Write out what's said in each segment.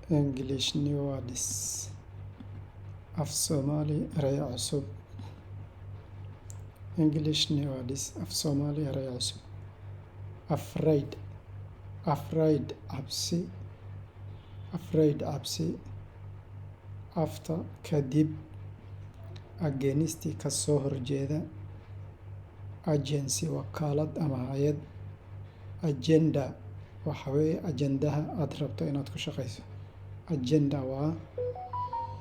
English new words, Af Soomaali ereyo cusub. English new words, Af Soomaali ereyo cusub. Afraid, afraid, cabsi. Afraid, cabsi. After, kadib. Against, ka soo horjeeda. Agency, wakaalad ama hay'ad. Agenda waxa weeye ajandaha aad rabto inaad ku shaqeyso. Agenda waa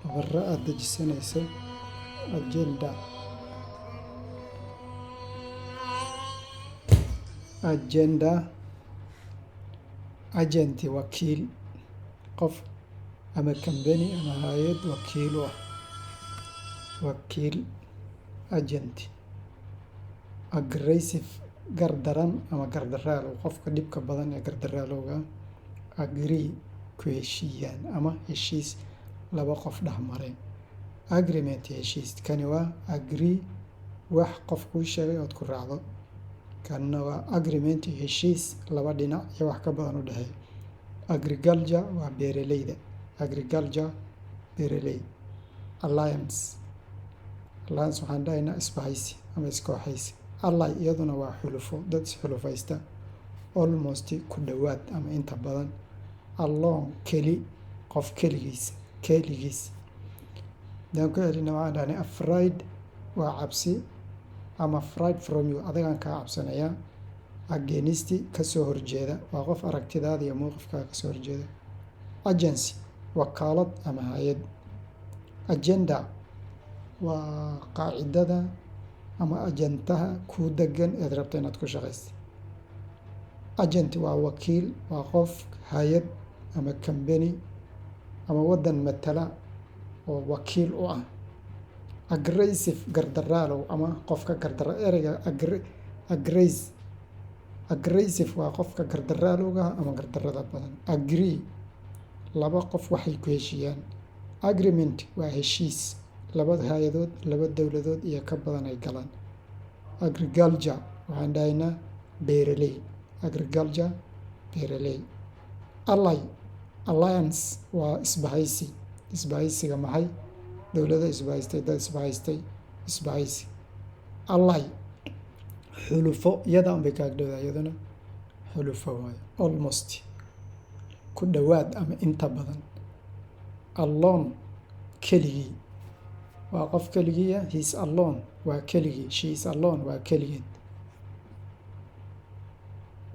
nabaro aad dejisanayso. Agenda, agenda. Agent, wakiil, qof ama company ama hay'ad wakiil u ah, wakiil, agent. Aggressive, gardaran ama gardaraalow, qofka dhibka badan ee gardaraalowga. Agree, ku heshiiyaan ama heshiis laba qof dhex mareen. Agreement, heshiis. Kani waa agree, wax qof kuu sheegay ood ku raacdo. Kanna waa agreement, heshiis laba dhinac iyo wax ka badan u dhexeeya. Agriculture waa beeraleyda. Agriculture, beeraley. Alliance, alliance waxaan dhahaynaa isbahaysi ama iskooxaysi. Ally iyaduna waa xulufo, dad isxulufaysta. Almost, ku dhowaad ama inta badan. Alone, keli, qof keligiis, keligiis. Hadaan ku celina, waxaan dhahnay afraid waa cabsi ama afraid from you, adigaan kaa cabsanayaa. Against, kasoo horjeeda, waa qof aragtidaada iyo mowqifkaaga kasoo horjeeda. Agency, wakaalad ama hay'ad. Agenda waa qaacidada ama ajandaha kuu degan eed rabto inaad ku shaqeyso. Agent waa wakiil, waa qof hay'ad ama company ama waddan matala oo wakiil u ah. Aggressive, gardaraalow ama qofka gardara. Ereyga aggressive waa qofka gardaraalowga ama gardarada badan. Agree, laba qof waxay ku heshiiyaan. Agreement waa heshiis laba hay'adood, laba dowladood iyo ka badan ay galaan. Agriculture waxaan dhahaynaa beeraley. Agriculture, beeraley. Ally, alliance waa isbahaysi. Isbahaysiga maxay? Dowlado isbahaystay, dad isbahaystay, isbahaysi. Ally, xulufo, iyada unbay kaaga dhowdahay, iyaduna xulufo waayo. Almost, ku dhowaad ama inta badan. Alone, keligii, waa qof keligiiya. He is alone, waa keligii. She is alone, waa keligeed.